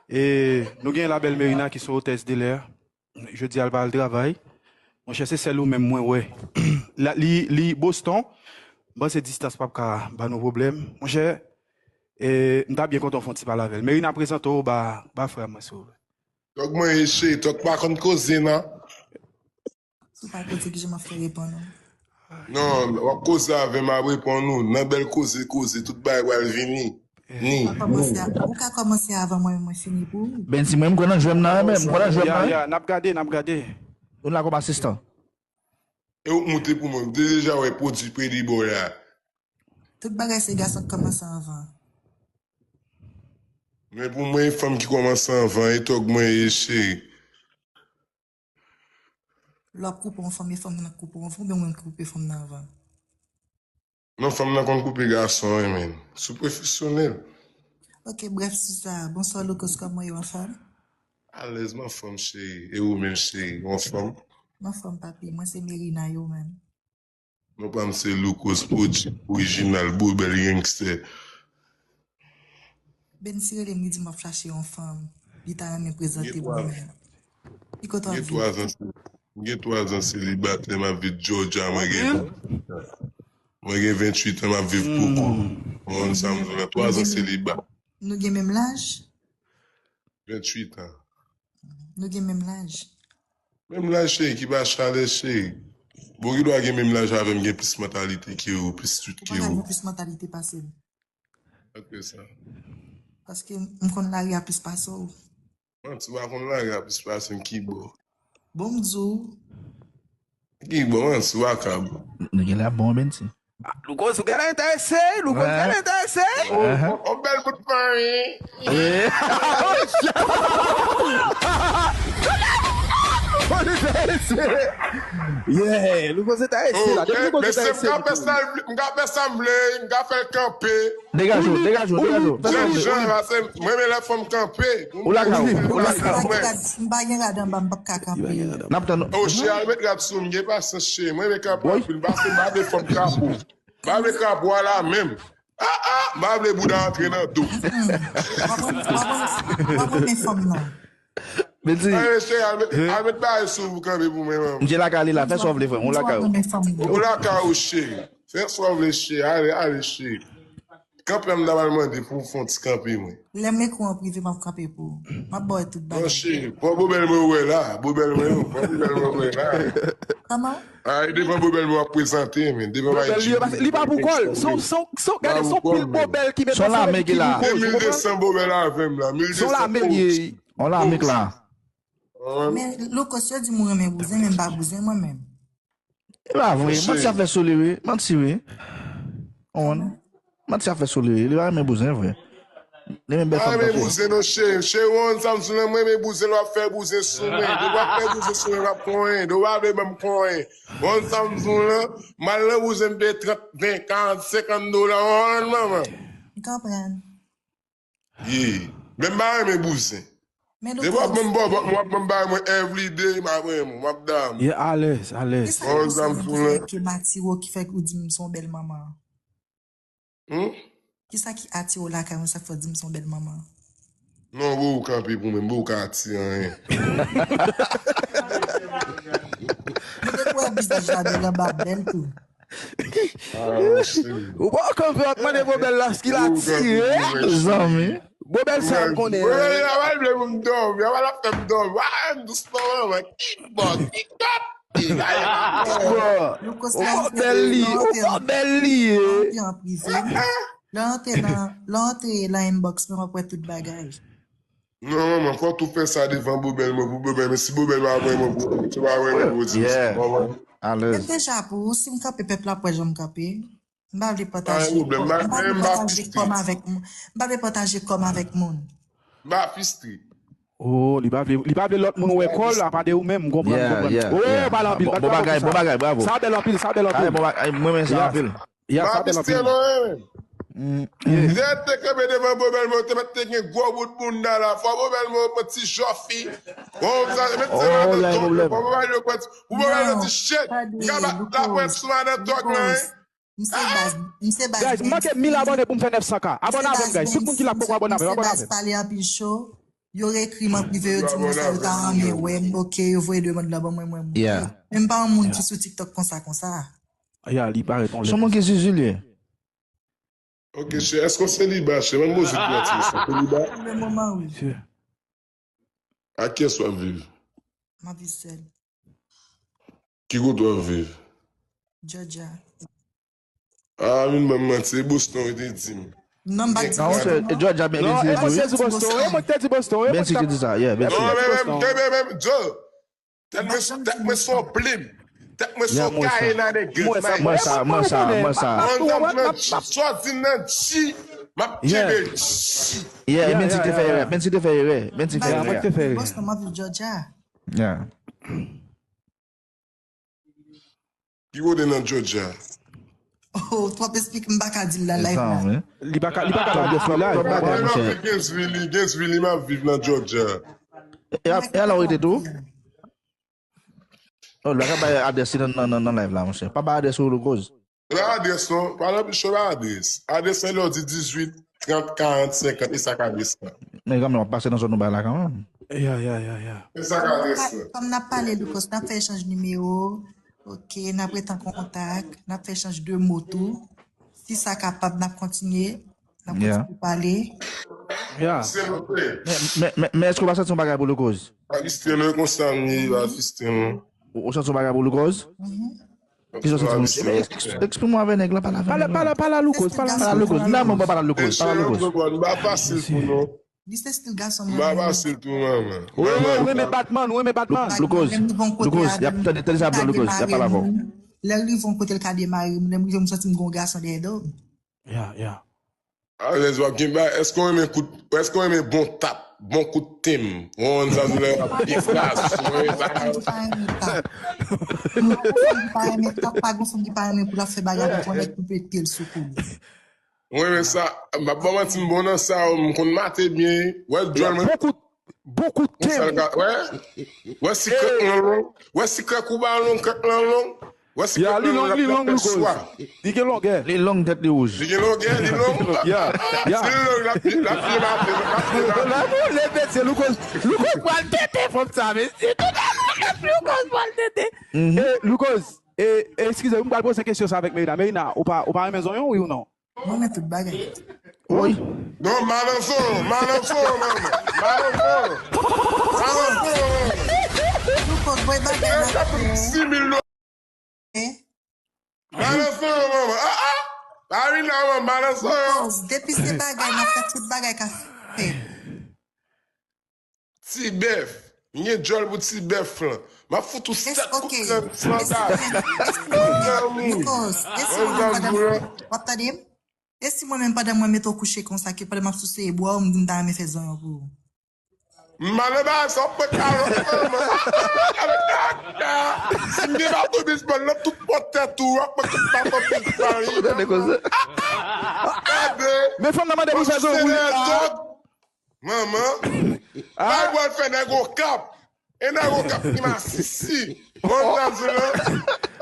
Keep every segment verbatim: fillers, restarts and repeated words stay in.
E nou gen la bèl Merina ki se otès de lè. Jodi a l pa al travay. Monchè, se sèl ou menm mwen wè. La, li, li Boston. M panse distans p ap ka ba nou pwoblèm. Monchè, e, m ta byen kontan w fè yon ti pale avè l. Merina, prezante w ba, ba frè mwen, silvouplè. Tòg mwen ye cheri, tòg pa konn koze non. Si w pa koze, kijan m ap fè reponn ou? Non, w ap koze avè m, m ap reponn ou. Nan bèl koze, koze, tout bagay pral vini. Ni, ou ka kòmanse, ou ka kòmanse avan mwen, mwen fini pou ou. Bensi, mwen, m kwè nan jwèm nan, men, m kwè nan jwèm nan. Ya, ya, n ap gade, n ap gade. Ou la kòm asistan. E ou k moute pou mwen, m te deja wè pwodui Pretty Boy la. Tout bagay se gason k kòmanse anvan. Men pou mwen, e fanm ki kòmanse anvan, e tòg mwen ye, cheri. Lè w ap koupe yon fanm, e fanm nan k koupe w anvan, oubyen ou menm ki koupe fanm nan anvan? Non, fanm nan konn koupe gason, wi, men. Sou pwofesyonèl. Ok, brèf sou sa. Bonswa, Lucas, kòman w ye, w anfòm? Alèz, m anfòm, cheri. E ou menm, cheri, w anfòm? M anfòm, papi. Mwen se Merina, e ou menm? Non pa m se Lucas Prodjik orijinal, bobèl gangstè. Bensi rele m, li di m ap chache yon fanm. Li ta renmen prezante pou mwen. Ki kote w ap viv? M gen twa zan selibatè, m ap viv Georgia, mwen gen, mwen gen venntuit an, m ap viv Poco. Ou konn sa m di w la, twa zan seliba. Nou gen menm laj? Venntuit an. Nou gen menm laj? Menm laj, cheri, ki pa chalè, cheri. Bon, ou gen dwa gen menm laj avè m, gen plis mantalite ke ou, plis street ke ou. Ou pa ka gen plis mantalite pase m. Apre sa. Paske m konn lari a plis pase w. Manti, ou pa konn lari a plis pase m, ki bò? Bon, m di w. Ki bò, manti, ou pa kab. Nou gen la bon, Bensi. Louko, ou genlè enterese, Louko genlè enterese. Oh, oh, bèl bout fanmi. Yeah, Louko se enterese la. Depi Louko se enterese. M ka fè sa m vle, m ka fè l kanpe. Degaje w, degaje w, degaje w. Fè sa w vle. Jan, pase m renmen lè fanm kanpe. Ou lakay ou, ou lakay ou. M pa gen rad anba m, m p ap ka kanpe. N ap tann ou. Oh, cheri, al met rad sou m, gen pasyans, cheri. Mwen renmen kanpe anpil, pase m pa vle fanm kanpe. M pa vle kanpe a la menm. Ah, ah, m pa vle bouda antre nan do. W ap renmen fanm nan. Bensi. Aye, cheri, al met, al met bagay sou ou kanpe pou mwen, manman. M di lakay li la, fè sa w vle, frè m, ou lakay ou. Ou lakay ou, cheri. Fè sa w vle, cheri. Ale, ale, cheri. Kanpe a m ta pral mande pou w fè yon ti kanpe, mwen. Lè m ekri w an prive, m ap kanpe pou ou. M ap ba w tout bagay. Non, cheri, pran bobèl mwen wè la. Bobèl mwen, pran bobèl mwen wè la. Kòman? Ay, devan bobèl mwen w ap prezante, men. Devan Bobèl li yo, li pa pou kò l. Se yon, se yon, se yon, gade, se yon pil bobèl ki met ansanm epi ki pou kò l. Gen mil de san bobèl avè m la. Mil de san. Se yon lame l ye. On lame k la. Men, Louko, si yo di m ou renmen bouzen, men m pa bouzen mwen menm. E pa vre, manti ap fè sou li wi, manti wi. On. Manti ap fè sou li wi, li pa renmen bouzen vre. Li renmen bèl fanm tankou. Pa renmen bouzen non, cheri. Cheri, ou konn sa m sou lan, mwen renmen bouzen, lè w ap fè bouzen sou mwen. Depi w ap fè bouzen sou mwen, m ap konyen. Depi w pa vle ban m konyen. Ou konn sa m sou lan, m al nan bouzen m peye trant, ven, karant, senkant dola, ou konprann, manman? M konprann. Ye. Men m pa renmen bouzen. Depi w ap ban m bòbòt mwen, w ap ban m bagay mwen everyday, m ap renmen w, m ap damou. Ye, alèz, alèz. Kisa ki konn sa m pou fè ke m atire w ki fè ou di m se yon bèl manman? Hmm? Kisa ki atire w lakay mwen sa k fè w di m se yon bèl manman? Non, bon, ou kanpe pou mwen, bon, ou ka atire anyen. Mwen te kwè vizaj la bèl anba bèl tou. Ou pa kanpe w ap mande Bobèl la, èske l atire, zanmi? Bobèl sa m konnen. Bobèl la pa vle pou m dòmi, a pa l ap fè m dòmi. Wa, m dousman, manman. Ki bò, ki kòt, ki bò. Ou pa bèl li, ou pa bèl li ye. Lè w antre nan, lè w antre nan inbox mwen, w ap wè tout bagay. Non, manman, fò tou fè sa devan bobèl mwen pou bobèl mwen. Si bobèl pa renmen mwen pou, si pa renmen mwen pou di, manman. Alèz. Mwen deja pou ou, si m kanpe, pèp la ap wè jan m kanpe. M pa vle pataje kò m avèk moun. M pa vle pataje kò m avèk moun. M pa fistre. Oh, li pa vle, li pa vle lòt moun wè kò l apa de ou menm, m konprann, m konprann. Oh, pale anpil, bon bagay, bon bagay, bravo. Sa bèl anpil, sa bèl anpil. Mwen renmen sa anpil. Ya, sa bèl anpil. Li te kanpe devan bobèl mwen, te mèt te gen gwo bout bounda la. Fò bobèl mwen pran ti jòfi. Bon, sa, mèt se madan tonbe. Fò bobèl mwen pran ti, pou bobèl mwen ti shit. Gaba, la pwent sou madan tòg lan, hein. M se baz, m se baz. Guys, m manke mil abòne pou m fè nèf san K. Abòne avè m, guys. Tout moun ki la poko abòne avè m, abòne avè m. M se baz pale anpil cho. Yo ekri m an prive, yo di m konsa yo ta renmen wè m, ok, yo voye demann lan ban mwen, mwen montre. Men m pa yon moun ki sou TikTok konsa, konsa. Son moun ki zizi li ye. Ok, chè, èske w seliba, chè? Mwen poze w yon ti kesyon. Seliba? Pou le moman, wi. Ak kiyès w ap viv? M ap viv sèl. Ki kote w ap viv? Georgia. Ah, vin ban m manti, e Boston, ou te di m. Non, m pa di Boston. Georgia, men li di tou. Boston, e mwen te di Boston, e mwen te di sa, yeah, Boston. Non, men, men, men, men, Joe, tèt mwen, tèt mwen se yon plim. Tèt mwen se yon kaye nan de gèt. Mwen sa, mwen sa, mwen sa. Sòti nan G, m ap kenbe G. Yeah, men si te fè erè, men si te fè erè, men si te fè erè. Boston, m ap viv Georgia. Yeah. Ki kote nan Georgia? Oh, twòp esplike m pa ka di l nan live la. Li pa ka, li pa ka di l nan live. Gainesville, Gainesville, m ap viv nan Georgia. E alò, ou te tou? Oh, la ka bay adrès li nan, nan, nan live la, monchè. Pa bay adrès ou, Loukoz. Pa adrès non, pa nan pichon, pa adrès. Adrès lan lè w di dizuit, trant, karant, senkant, e sa k adrès lan. Men kanmenm, w ap pase nan zòn nou bay la kanmenm. E sa k adrès lan. Kòm n ap pale, Loukoz, n ap fè echanj nimewo. Ok, n ap ret an kontak, n ap fè echanj de mo tou. Si sa kapab, n ap kontinye. N ap kontinye pale. Yeah. Men, men, men èske w pa santi yon bagay pou Loukoz? Asiste non, konsa m ye, asiste non. Ou santi yon bagay pou Loukoz? Ki sa w santi pou Loukoz? Eksprime w avè nèg lan, pale avè nèg lan. Pale, pale, pale a Loukoz, pale a Loukoz. Nan, mwen, pale a Loukoz, pale a Loukoz. M pa fasil pou non. Li se stil gason mwen. M pa fasil pou manman. Wi, wi, wi, men Batman, wi, men Batman. Loukoz, Loukoz, y ap tande, tande sa ap di Loukoz, y ap pale avè w. Lè l rive yon kote l ka demare m, lè m rive m santi m gen yon gason dèyè do m. Yeah, yeah. Alèz w ap gen bagay. Èske w renmen kout, èske w renmen bon tap, bon kout tenm? Ou konprann sa m di w la, y ap byen kraze w, w renmen sa? Gon fanm ki pa renmen tap, pa gon fanm ki pa renmen pou l ap fè bagay avèk yon nèg pou l met pye l sou kou l. Ou renmen sa? M ap ba w manti, m bon nan sa, m konn mate byen. Wè djòl mwen. Bon kout, bon kout tenm. Wè, wè si krèk mwen long, wè si krèk ou pa long, krèk lan long. Wè si krèk lan long, l ap fè swa. Li gen longè. Li long, tèt li wouj. Li gen longè, li long. Ya, ya. Si li long, l ap, l ap byen mate. L ap boule, mesye, Loukoz. Loukoz pral tete fanm sa, mesye. Loukoz pral tete. E, Loukoz, e, eskize, m pral poze kesyon sa avèk Merina. Merina, ou pa, ou pa renmen zonyon, wi ou non? Mwen renmen tout bagay. Wi. Non, malanzon, malanzon, manman. Malanzon. Malanzon, manman. Loukoz, voye bagay nan fè. Sis mil dola. Malanzon, manman. Ah, ah. Marina, manman, malanzon. Loukoz, depi se bagay nan fè, tout bagay ka fè. Ti bèf. M gen djòl pou ti bèf lan. M ap fout ou sèt kout nan sandal. Loukoz, e si mwen menm pandan w ap tande m? E si mwen menm pandan mwen mete w kouche konsa, ke pandan m ap souse bwa w, m di m ta renmen fè zonyon pou ou? M pa nan bagay sa, w ap pran kalòt manman. Si m gen baton bezbòl nan tout pòt tèt ou, w ap pran tout baton bezbòl. Gade. Men fanm nan mande pou fè zonyon. Manman, bay bòl fè nèg Okap. E nèg Okap ki masisi. Bon, nan zon nan.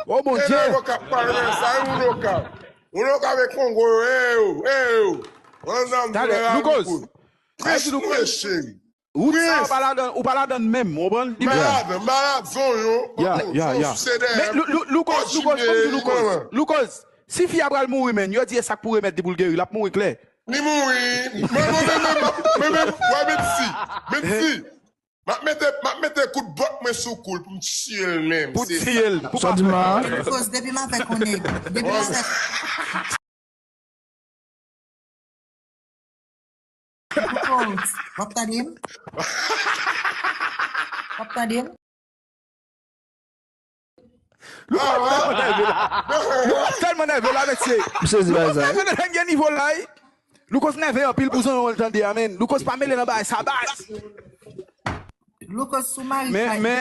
Oh, Bondye. E nèg Okap pa renmen sa, e moun Okap. Moun Okap e Kongo yo, e yo, e yo. Bon, nan zon nan. Loukoz. Prince nou ye, cheri. Wout sa, ou pa ladan, ou pa ladan menm, ou konprann? M pa ladan, m pa ladan zonyon. Ya, ya, ya. Men Loukoz, Loukoz, Loukoz, Loukoz, si fi a pral mouri, men, yo di e sa k pou remèd li pou l geri, l ap mouri klè. Li mouri. Mwen, mwen, mwen, mwen, mwen, mwen, mwen, medsi. Medsi. M ap mete, m ap mete kout bòt mwen sou kou l pou m tiye l menm. Pou tiye l. Sa w di m la? Loukoz, depi m avèk yon nèg, depi m avèk. Loukoz, w ap tande m? W ap tande m? Loukoz tèlman nève la, mesye. M sezi bagay sa. Loukoz tèlman nève, gen nivo la, wi. Loukoz nève anpil pou zonyon l tande a, men. Loukoz pa mele nan bagay sa, baz. Loukoz, si w mari,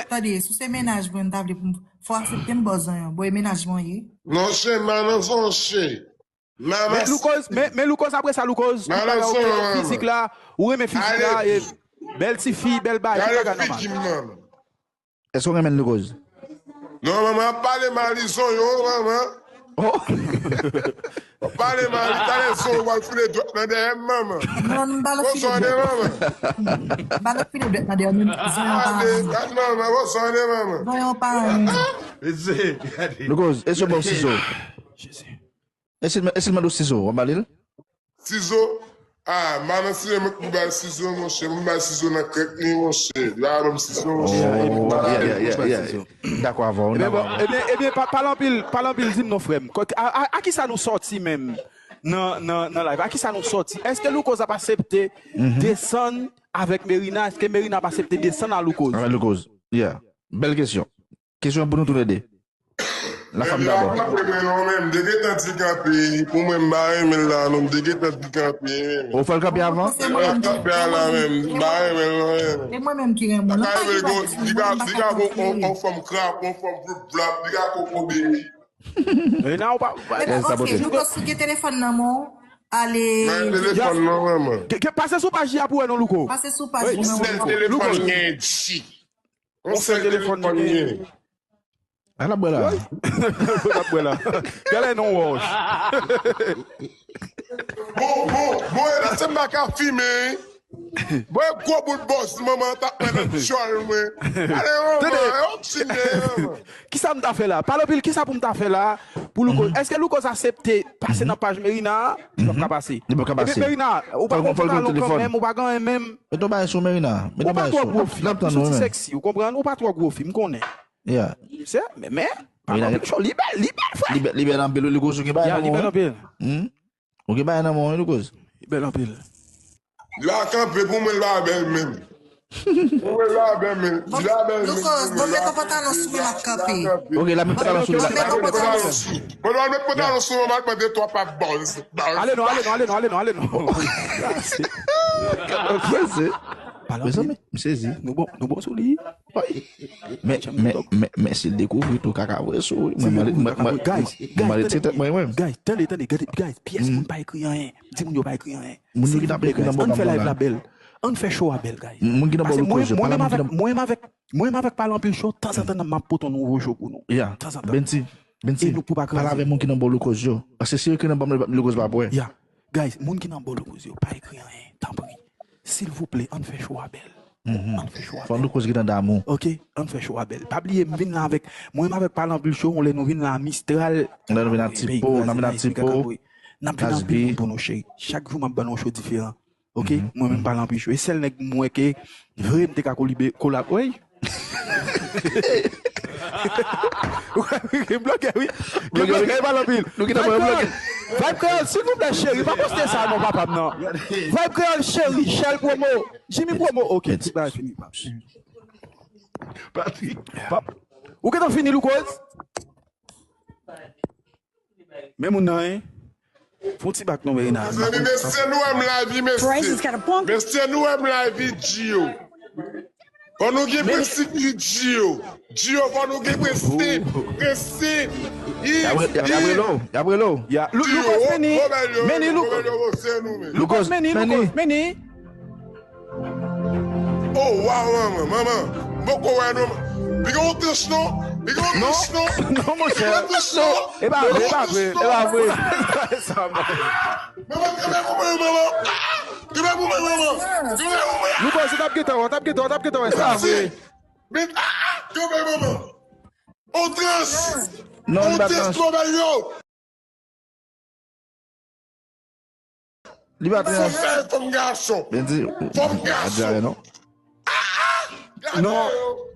tande, si w se mennaj mwen, m ta vle pou m, fò w aksepte m ba w zonyon. Bon, e mennaj mwen w ye. Non, cheri, m pa nan zonyon, cheri. Men Loukoz, men, men Loukoz, apre sa, Loukoz, ou pa gen fizik la, ou renmen fizik la, e bèl ti fi, bèl bagay, tout bagay nòmal. Gade figi m, manman. Èske w renmen l, Loukoz? Non, manman, ap pale mal, li zonyon, manman. Oh! Pale, man, li talè zon w al file dwèt nan dèyè m, manman. Non, m pa nan file dwèt. Manman. M pa nan file dwèt nan dèyè m, zon an pa. Gade, manman, bon, zon an, manman. Zon an pa. Mesye, gade. Lukoz, e se bon sizo. Jezi. E si l mande w sizo, w ap ba li l? Sizo? Ah, m pa nan sizo, mwen pou ba l sizo, monchè. Mwen ba l sizo nan krèk li, monchè. Li pa ban m sizo, monchè. Oh, yeah, yeah, yeah, yeah. Dakò avè w, dakò avè w. Ebyen, ebyen, pa, pale anpil, pale anpil, di m non, frè m. A, a, a ki sa nou sòti menm nan, nan, nan live? A ki sa nou sòti? Èske Lukoz ap aksepte desann avèk Merina? Èske Merina ap aksepte desann a Lukoz? Avèk Lukoz, yeah. Bèl kesyon. Kesyon pou nou toulède. La femme d'abord. Mwen menm, m te gentan di kanpe, pou mwen, m pa renmen l la, non, m te gentan di kanpe, menm. Ou fè l kanpe avan? Se mwen menm ki kanpe a la, menm, m pa renmen l, non, menm. E mwen menm ki renmen l. Li ka, li ka, li ka, yon, yon fanm krap, yon fanm blap blap, li ka koko bebe. E nan ou pa, ou pa. Ebyen, ok, Lukoz, si w gen telefòn nan men w, ale. Mwen telefòn nan, mwen, mwen. Pase sou paj li a pou wè non, Lukoz. Pase sou paj li, mwen. Sèl telefòn gen di. Yon sèl telefòn li gen. Al ap bwè la. Al ap bwè la. Gade non wòch. Bon, bon, bon, e la se m pa ka fimen. Bon, e gwo bout bòz manman t ap pran nan djòl mwen. Ale, manman, e w ap fimen, manman. Kisa m ta fè la? Pale anpil, kisa pou m ta fè la? Pou Lukoz. Èske Lukoz aksepte pase nan paj Merina a? Li p ap ka pase. Li p ap ka pase. Ebyen, Merina, ou pa gen pantalon kanmenm, ou pa gen anyen menm. Mete yon bagay sou Merina. Ou pa twò gwo fi. Ou soti sexy, ou konprann? Ou pa twò gwo fi, m konnen. Yeah. Se, men, men, pa anpil cho, li bèl, li bèl, frè. Li bèl, li bèl anpil, wi, Lukoz, ou gen bagay nan men w, wi. Li bèl anpil. Hmm? Ou gen bagay nan men w, wi, Lukoz. Li bèl anpil. Li pa kanpe, pou mwen, li pa bèl menm. Pou mwen, li pa bèl menm. Li pa bèl menm. Lukoz, bon, mete yon pantalon sou li, l ap kanpe. Ok, l ap met pantalon sou li, l ap kanpe. Bon, mete yon pantalon sou li. Bon, l ap met pantalon sou li, m ap mande twa pa bòz. Ale non, ale non, ale non, ale non, ale non. Mezanmi, m sezi. Nou bon, nou bon sou li. Men, men, men, men si l dekouvri tou, kaka vre sou, wi. Mwen, mwen, mwen, mwen, mwen, mwen, mwen, tèt mwen, mwen. Guys, tande, tande, gade, guys, pyès moun pa ekri anyen. Di moun yo pa ekri anyen. Moun yo ki t ap ekri nan bò, ann fè live la bèl. Ann fè show a bèl, guys. Moun ki nan bò Lukoz yo, pale moun ki nan. Mwen menm avèk, mwen menm avèk Pale Anpil Show, tanzantan m ap pote yon nouvo show pou nou. Yeah. Tanzantan. Benty, Benty, e nou pou pa kraze. Pale avèk moun ki nan bò Lukoz yo. Paske si yo ekri nan bò m, Lukoz p ap wè. Yeah. Guys, moun ki nan bò Lukoz yo, pa ekri anyen, tanpri. Silvouplè, ann fè show a bèl. Ann fè show a bèl. Fò Lukoz gentan damou. Ok, ann fè show a bèl. Pa bliye, m vin la avèk, mwen menm avèk Pale Anpil Show, yon lè nou vin la Mistral. Lè nou vin ak Ti Po, n ap vin ak Ti Po. N ap vin anpil moun pou nou, cheri. Chak jou m ap ban nou yon show diferan. Ok, mwen menm Pale Anpil Show. E sèl nèg m wè ke vre m te ka kolibe, kolab, wi. Gen blògè, wi. Gen blògè, e Pale Anpil. Vibe Kreyòl, silvouplè, cheri, pa poste sa non, papa m, non. Vibe Kreyòl, cheri, Shell Promo, Jimmy Promo, ok, tout bagay fini. Patrick, pap. Ou gentan fini, Lukoz? Men moun nan, hein? Fon ti bak non, Merina. Mezanmi, mesye, nou wè m la vi, mesye. Mesye, nou wè m la vi, Gio. Fò nou gen prensip, Gio. Gio, fò nou gen prensip. Prensip. Y ap re-, y ap rele w. Y ap rele w. Lukoz, Meni. Meni, Lukoz. Lukoz, Meni, Lukoz, Meni. Oh, waw, manman, manman. M poko wè non. Li gen yon tranch non. Li gen yon tranch non. Non, monchè. Li gen yon tranch non. E pa vre, e pa vre, e pa vre. Manman, kanpe pou mwen, manman. Ah, kanpe pou mwen, manman. Kanpe pou mwen. Lukoz, ou t ap gentan wè, ou t ap gentan, ou t ap gentan wè sa. Men, ah, kanpe, manman. Yon tranch. Non, li pa tranch. Yon tranch, manman, yo. Li pa trè. Fò fè l, fanm gason. Fanm gason. Non,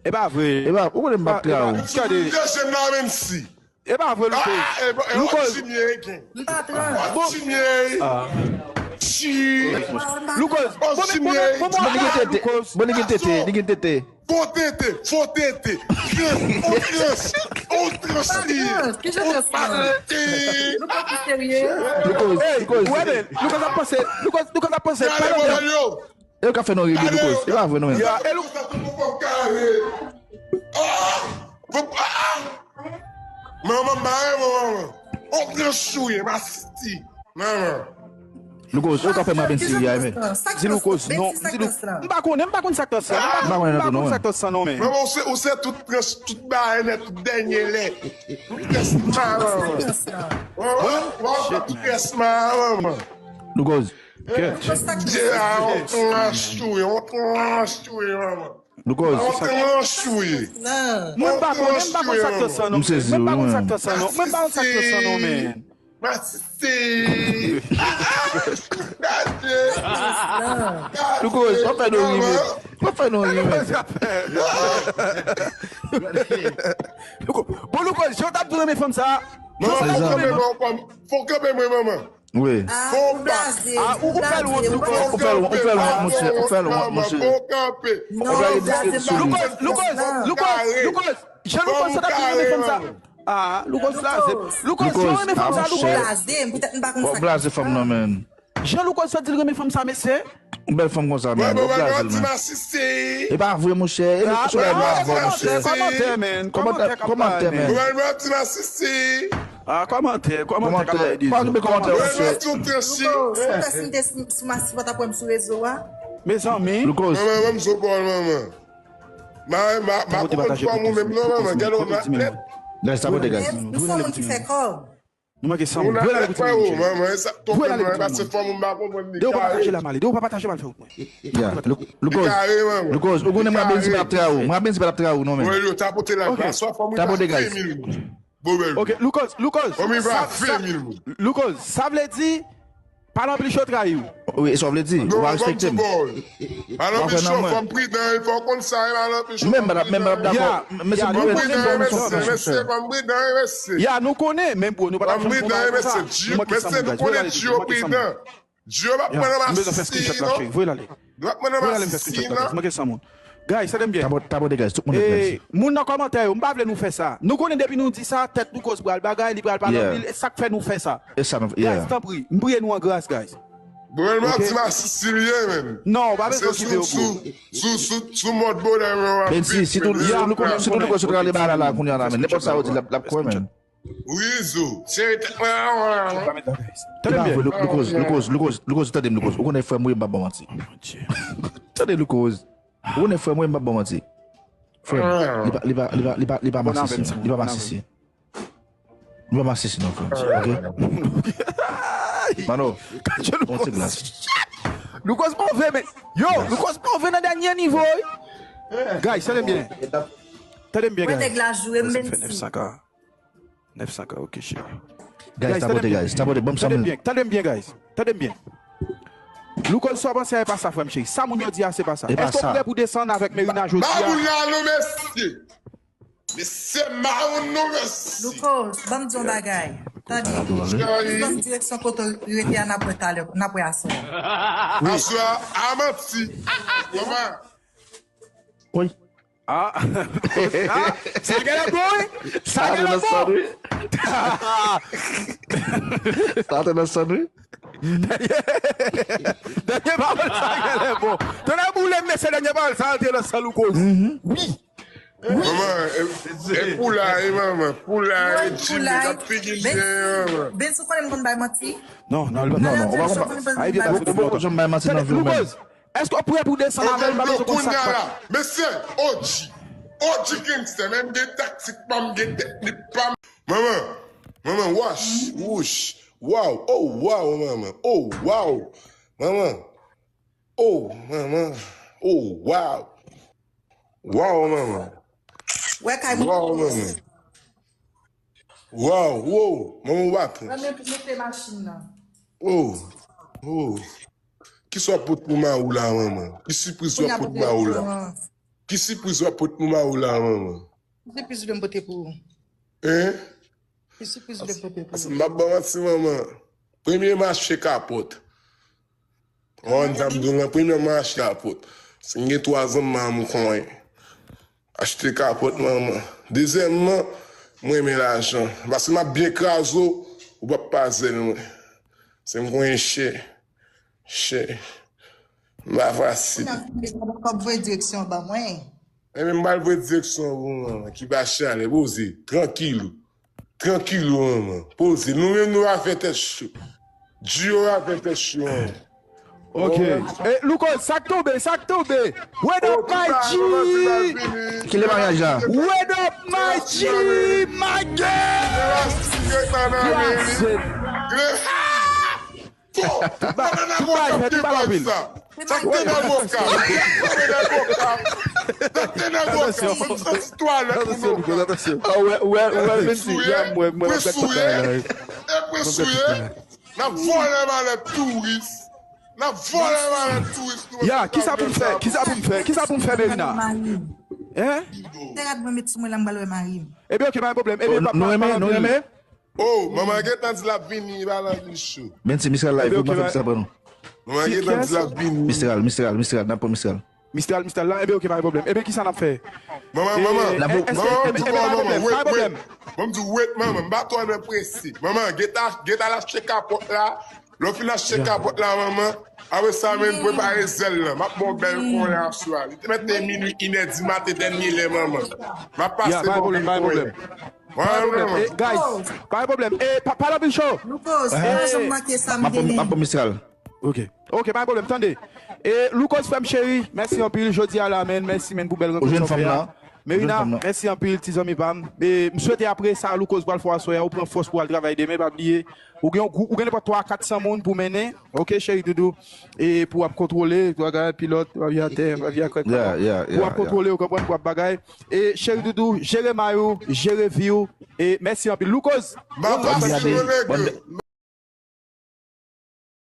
e pa vre. E pa, ou konnen m p ap trè ou. Gade. Dezyèm nan menm si. E pa vre, Lukoz. Lukoz. Bon. Lukoz. Bon, men, bon, men, bon, men, Lukoz. Bon, li gen tete, li gen tete. Fo tete, fo tete. Fo trans, fo trans li ye. Fo tete. Lukoz, Lukoz. Lukoz ap panse, Lukoz, Lukoz ap panse. Gade modèl yo. E yo ka fè nou rele Lukoz. E pa vre non, men. Ya, e Lukoz ap panse pou kòb kare. Ah! Manman, m pa renmen manman. Fo trans ou ye, masti. Manman. Lukoz, ou ka fè m rapenn seri a, men. Di Lukoz, non, di Lukoz. M pa konnen, m pa konn sa k tan san. M pa konnen nan tou, non, men. Manman, ou se, ou se tout tranch, tout bagay nèt, tout dènye lè. Tout rès ma, manman. Manman, tout rès ma, manman. Lukoz. Dye a, on tranch touye, on tranch touye, manman. Lukoz. On tranch touye. Nan. Mwen pa konnen, mwen pa konn sa k tan san non. M sezi, Mwen pa konn sa k man. Tan san non. Mwen pa konn sa k tan san non, men. Masisi. Ah, ah. Gade. Nan. Gade. Lukoz, w ap fè nou ri, men. W ap fè nou ri, men. Bon, Lukoz, jan w t ap tou renmen fanm sa. Manman, fò w kanpe mwen, manman. Fò w kanpe mwen, manman. Wi. Ah, Fò ou w blaze. Ah, ou, ou fè l wont, Lukoz. Ou fè l wont, ou fè l wont, monchè. Ou fè l wont, monchè. Fò w kanpe. Ou blaze diskrit sou li. Lukoz, Lukoz, Lukoz, Lukoz. Jan Lukoz sa t ap tou renmen fanm sa. Ah, Lukoz blaze. Lukoz, jan w renmen fanm sa, Lukoz. Lukoz. Blaze, m poutèt m pa konn W sa. ap blaze fanm nan, men. Jan Lukoz sa di l renmen fanm sa, mesye. Yon bèl fanm konsa, men. W ap blaze l, men. E pa vre, monchè. E nou sou la nou ap vwa, monchè. Kòmantè, kòmantè, men. Kòmantè k ap bay, men. Ah, kòmantè, kòmantè k ap bay de zo. Pa okipe kòmantè, monchè. Lukoz, ou pè si m te sou, sou Masifa, w t ap wè m sou rezo a. Mezanmi. Lukoz. Manman, manman, sou bòl, manman. Ma, ma, ma, konprann fòm ou menm, non, manman. Gade w nan tèt. Guys, tapote, guys. Men, m se yon moun ki fè kòb. Nou manke san Ou moun. nan Dwe l ale tèt, kote frèwo, moun. Manman. E sa k tonbe, manman. E pa se fòm ou m pa konprann li. Deyo pa Kare. Pataje la, male. Deyo pa pataje, mal fè ou. Yeah. Lu- Lukoz. Kare, manman. Lukoz, ou konnen m ap benzi pa t ap trai ou. M ap benzi pa t ap trai ou, non, men. Mwen yo tapote la. Aswa fòm ou Tapote, ta guys. fè mil moun. Bobèl. Ok, Lukoz, Lukoz. Fòm ou ta Sa- fè sa- mil moun. Lukoz, sa vle di, pa nan plis yo trayi w. Wi, e sa w vle di. Ou pa respekte m. Pa nan plis yo, fòm pridan, e fò w konn sa, e pa nan plis yo. Menm pa t ap, menm pa t ap dakò. Ya, Mesye, ya, nou nou konnen konnen fòm menm nou fòm fè, nou mesye. Fòm pridan, e mesye. Ya, nou konnen, men bro, nou pa t ap Fòm janm fè pridan, e bagay sa. mesye. Nou manke san Mesye, moun, nou guys. Voye konnen ale, Dye nou manke san pridan. moun. Dye pa Ya, pran nan m bezwen fè screenshot la, masisi, cheri. Voye l ale. non. Dye pa pran nan Voye l ale, m fè screenshot masisi, la, non. guys. Manke san moun. Guys, tande m byen. Tapote, tapote, guys. Tout moun ap E, blese. Moun nan kòmantè yo, m pa vle nou fè sa. Nou konnen depi nou di sa, tèt Lukoz pral bagay, li pral pale Yeah. anpil, e sa k fè nou fè sa. E sa nou, Guys, yeah. Tanpri, m priye nou an gras, guys. Bro, mwen Ok. di masisi li ye, men. Non, pa Se bezwen okipe sou, yo, sou, bro. sou, sou, sou mòd bonè mwen w ap Benzi, viv, si tou, men. si Ya, tou, nou konnen, si tou nou Lukoz sot konnen. rale bagay la kounye a la, men. Nenpòt sa yo di, l ap, l ap kwè, men. Rizo, se te mwen la, mwen la, mwen. Tande Li pa byen. vre, Lu- Lukoz, Lukoz, Lukoz, Lukoz, tande m, Lukoz. Ou konnen frè m, wi, m p ap ba w manti. Tande, Lukoz. Ou konnen frè m, wi, m p ap ba w manti. Frè m, li pa, li pa, li pa, li pa, li pa Bon masisi. avèm, Li pa bon masisi. Li pa masisi, non, frè m. Ok? Mano, on ti glas. Lukoz move, men. Yo, Lukoz move nan dènye nivo, wi. Guys, tande m byen. Tande m byen, Mwen guys. nèg la joure m Fè menm si. nèf san K. Nèf san K, ok, cheri. Guys, tapote, guys. Tapote, ban m san Tande m mil. Byen, tande m byen, guys. Tande m byen. Lukoz, sa w panse a, e pa sa, frè m cheri. Sa moun yo di a, se pa sa. E pa Èske w sa. Prè pou desann avèk Merina jodi a? Mamoun la, non, mesye. Mesye, mamoun, non, mesye. Lukoz, ban m di yon bagay. Tande. Tande. Ban m direksyon kote w rete a, n ap wè talè, n ap wè aswè. Aswè a, a manti. Manman. Wi. Ah. Ah, sa genlè bon, wi. Sa genlè bon. Sa te nan san, wi. Dènye pawòl sa genlè bon. Tande boule, mesye, dènye pawòl sa antre nan san Lukoz. Wi. Manman, e, e poulay, manman. Poulay, Jimmy, k ap figi chen, manman. Benzi, ou konnen m konn bay manti? Non, non, Non, non, ou pa konprann. Ou pa konn janm bay manti nan vi w, men. Lukoz, èske w prè pou desann avè l? M pa bezwen konn sa k pase. Mesye, O G. O G gangster, menm gen taktik pa m, gen teknik pa m. Manman, manman, wash, wouch, waw, oh, waw, manman, oh, waw, manman, oh, manman, oh, waw, waw, manman, Wè kay mwen. Waw, manman, waw, wow, manman, w pa pran. Mwen mete machin nan. Oh, oh. Kisa w ap pote pou Maou la, manman? Ki sipriz w ap pote Maou la? Ki sipriz w ap pote pou Maou la, manman? Ki sipriz ou vle m pote pou ou? Hein? Ki sipriz ou vle m pote pou Paske ou? m ap ba w manti, manman. Premye mache kapòt. Ou konn sa m di w lan, premye mache kapòt. Si m gen twa zan, m konyen. Achte kapòt, manman. Dezyèmman, mwen renmen lajan. Paske m ap byen kraze w, ou p ap pa zèl mwen. Se m konyen chè. Chè. M pa fasil. Kòb voye direksyon ban mwen. Enben, m pral voye direksyon pou manman, ki pa chalè, poze, trankilou. Trankilou, manman, poze. Nou menm, nou pa fè tèt cho. Duo avè fè show. Ok. E Louko, sa k tonbe, sa k tonbe? Word up, my G! Kile maryaj la? Word up, my G! My girl! Classic. Tout bagay fè, tout bagay anpil. Sa k te nan voka. Sa k te nan voka. Sa k te nan voka. Mwen santi twalèt pou nou. Ou wè, ou wè, ou wè, menm si, ya, mwen, mwen, Pwen souye. E pwen souye. N ap vòlè malèt touris. N ap vòlè malèt touris. Ya, kisa pou m fè? Kisa pou m fè? Kisa pou m fè, Merina? Hein? Te rad mwen met sou mwen la m pral wè mari m. Ebyen, ok, pa gen pwoblèm. Ebyen, papa, Nou renmen, nou renmen? Oh, manman gentan di l ap vini, balan li cho. Menm si Mistral la, Ebyen, epi ok, manman sa pran nou. Manman gentan di l ap vini. Mistral, Mistral, Mistral, n ap pran Mistral. Mistral, Mistral la, ebyen, ok, pa gen pwoblèm. Ebyen, kisa n ap fè? Manman, manman, Eh, manman, eh, m di eh, kòman eh, manman, eh, wait, pa wait. pwoblèm. Manman, m di wait, manman, m pa twò nan prese. Manman, gentan, gentan al achte kapòt la. Lè w fin achte kapòt la, manman, apre sa, menm prepare zèl lan. M ap ba w bèl konnen aswè a. Li te mèt te minwi, inè di maten, dènye lè, manman. M ap pase Ya, pa gen pwoblèm, pa gen pwoblèm. Wè, manman. Eh, guys, pa gen pwoblèm. Eh, pa, pa anpil cho. Louko, se pa janm manke sa m M ap pran- m ap genyen. pran Mistral. Ok. Ok, pa gen pwoblèm, tande. E Louko, frè m cheri, mèsi anpil. Jodi a la, men, mèsi, men, pou bèl Ou jwenn rankont sa w fanm fè a. nan? Merina, Ou jwenn fanm nan? Mèsi anpil, ti zanmi pa m. E m swete apre sa, Louko pral fè w aswè a, ou pran fòs pou w al travay demen, pa bliye. Ou gen yon gwoup, ou gen nenpòt twa, kat san moun pou mennen. Ok, cheri doudou. E pou w ap kontwole, w ap gade pilòt, w ap vye atè, w ap vye akwèk. Yeah, yeah, Pou w ap yeah, kontwole, ou konprann, pou w ap bagay. E cheri doudou, jere may ou, jere vi w. E mèsi anpil. Louko, M ap pase Bandi, yo, nèg. bandi.